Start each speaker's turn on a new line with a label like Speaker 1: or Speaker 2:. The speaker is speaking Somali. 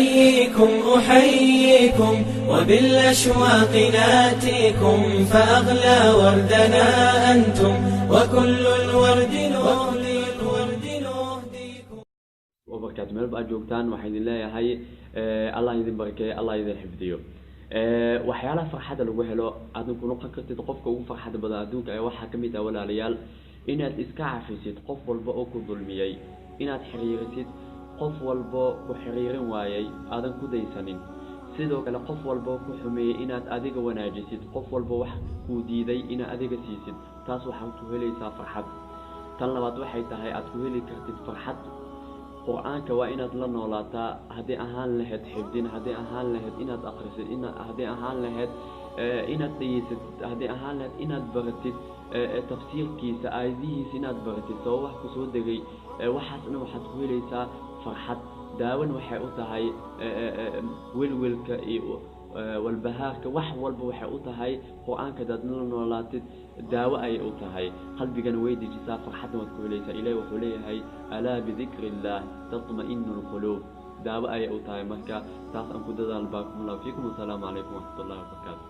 Speaker 1: أحييكم أحييكم وبالأشواق ناتيكم، فأغلى وردنا أنتم، وكل الورد نهدي الورد نهديكم.
Speaker 2: Wabarakaatu. Meel ba aad joogtaan, waxaan idin leeyahay Allah idin barakeeyo, Allah idin xifdiyo. Waxyaalaha farxadda lagu helo, aadna ku noqon kartid qofka ugu farxadda badan adduunka ee waxaa kamid ah, walaalayaal, inaad iska cafisid qof walba oo ku dulmiyey, inaad xiriirisid qof walba ku xiriirin waayey, aadan ku daysanin. Sidoo kale, qof walba ku xumeeyey inaad adiga wanaajisid, qof walba wax kuu diiday inaad adiga siisid. Taas waxaad ku helaysaa farxad. Tan labaad waxay tahay aad ku heli kartid farxad: Qur-aanka waa inaad la noolaataa. Haddii ahaan lahayd xifdin, haddii ahaan lahayd inaad aqrisid, haddii ahaan lahayd inaad dhegeysatid, haddii ahaan lahayd inaad baratid tafsiirkiisa, aayadihiisa inaad baratid, sabab wax kusoo degay, waxaasna waxaad ku helaysaa farxad. Daawan waxay u tahay welwelka iyo walbahaarka, wax walba waxay u tahay. Qur-aanka hadaad la noolaatid, daawo ayay u tahay, qalbigana way dejisaa, farxadna waad ku helaysaa. Ilahi wuxuu leeyahay: "Alaa bidikri illaah tatma'inu lquluub." Daawo ayay u tahay. Marka taas aan ku dadaal. Baarakum Allahu fiikum. Wasalaamu calaykum waraxmat ullahi wabarakaatu.